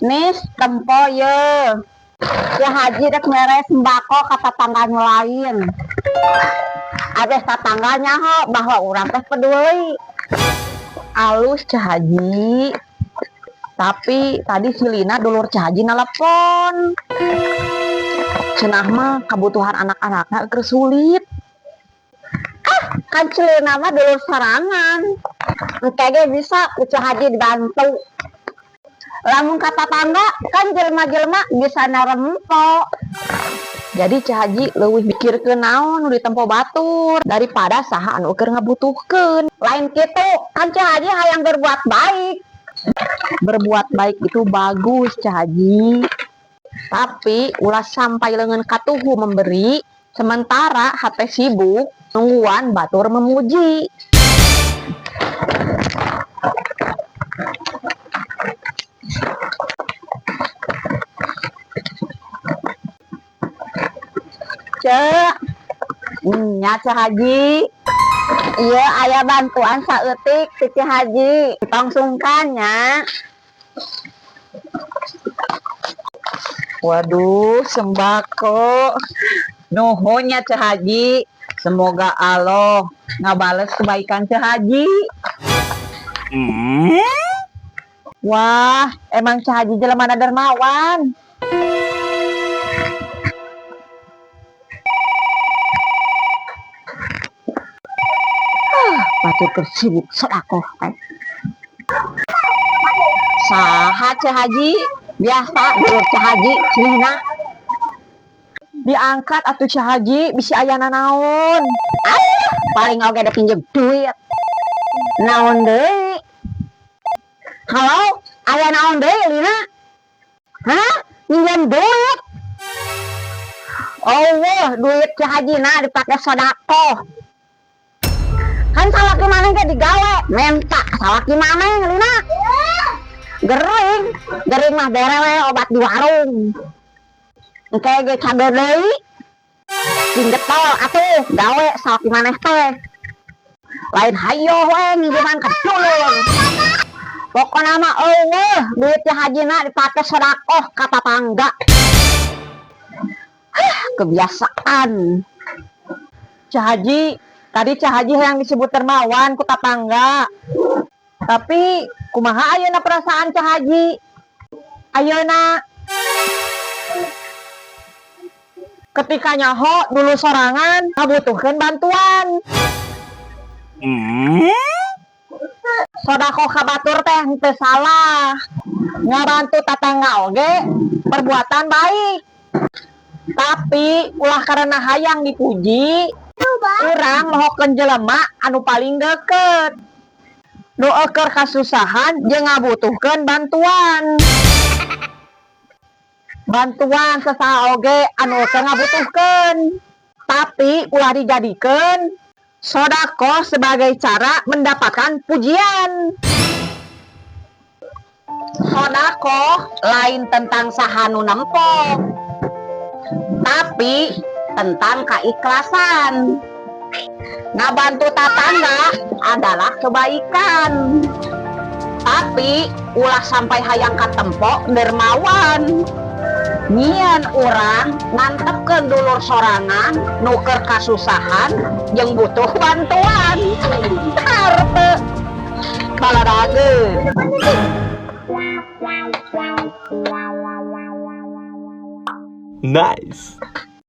Nis tempo ye. Ya haji rek mere sembako ka tetangga nu lain. Abeh tetangga nyaho bahwa urang teh peduli. Alus, Ceu Haji. Tapi tadi si Lina, dulur Ceu Haji, nelpon. Cenah mah kebutuhan anak-anaknya keur sulit. Ah, kan si Lina mah dulur sorangan. Engke ge bisa ku Ceu Haji dibantu. Lamun ka tetangga kan jelema-jelema bisa narempo. Jadi Ceu Haji leuwih mikirkeun naon nu ditempo batur daripada saha anu keur ngabutuhkeun. Lain kitu, kan Ceu Haji hayang berbuat baik. Berbuat baik itu bagus, Ceu Haji. Tapi ulah sampai leungeun katuhu memberi, sementara hate sibuk nungguan batur memuji. Cek, Nya, Ceu Haji. Iya, aya bantuan saeutik ti Ceu Haji. Tong sungkan nya. Waduh, sembako. Nuhun nya, Ceu Haji. Semoga Allah ngabales kebaikan Ceu Haji. Wah, emang Ceu Haji jelema dermawan. Ah, batur keur sibuk sodakoh teh. Saha, Ceu Haji? Biasa, dulur Ceu Haji, Lina. Diangkat atuh, Ceu Haji, bisi aya naon. Ah, paling oge ada pinjem duit. Naon deui? Halo, aya naon deui, Lina? Hah? Minjem duit? Oh, wah, duit Ceu Haji na dipake sodakoh. Kan salaki maneh ge digawe, menta salaki maneh, Lina. Gering, gering mah bere we obat di warung. Engke ge cager deui. Sing getol atuh gawe salaki maneh teh. Lain hayo we nginjeman ka dulur. Pokona mah euweuh duit Ceu Haji na dipake sodakoh ka tatangga. Hah, kebiasaan. Ceu Haji, tadi Ceu Haji yang disebut dermawan ku tatangga. Tapi kumaha ayeuna perasaan Ceu Haji? Ayeuna ketika nyaho dulur sorangan ngabutuhkeun bantuan. Sodakoh ka batur teh henteu salah. Ngabantu tatangga oge perbuatan baik. Tapi ulah karena hayang dipuji, urang mohokeun jelema anu paling deket. Nu eueuh kasusahan jeung ngabutuhkeun bantuan. Bantuan sasaha oge anu keur ngabutuhkeun. Tapi ulah dijadikeun sodakoh sebagai cara mendapatkan pujian. Sodakoh lain tentang saha nu nempo, tapi tentang keikhlasan. Ngabantu tatangga adalah kebaikan. Tapi ulah sampai hayang katempo dermawan. Nyieun urang ngantepkeun dulur sorangan nu keur kasusahan jeung butuh bantuan. Harte baladageun. Nice.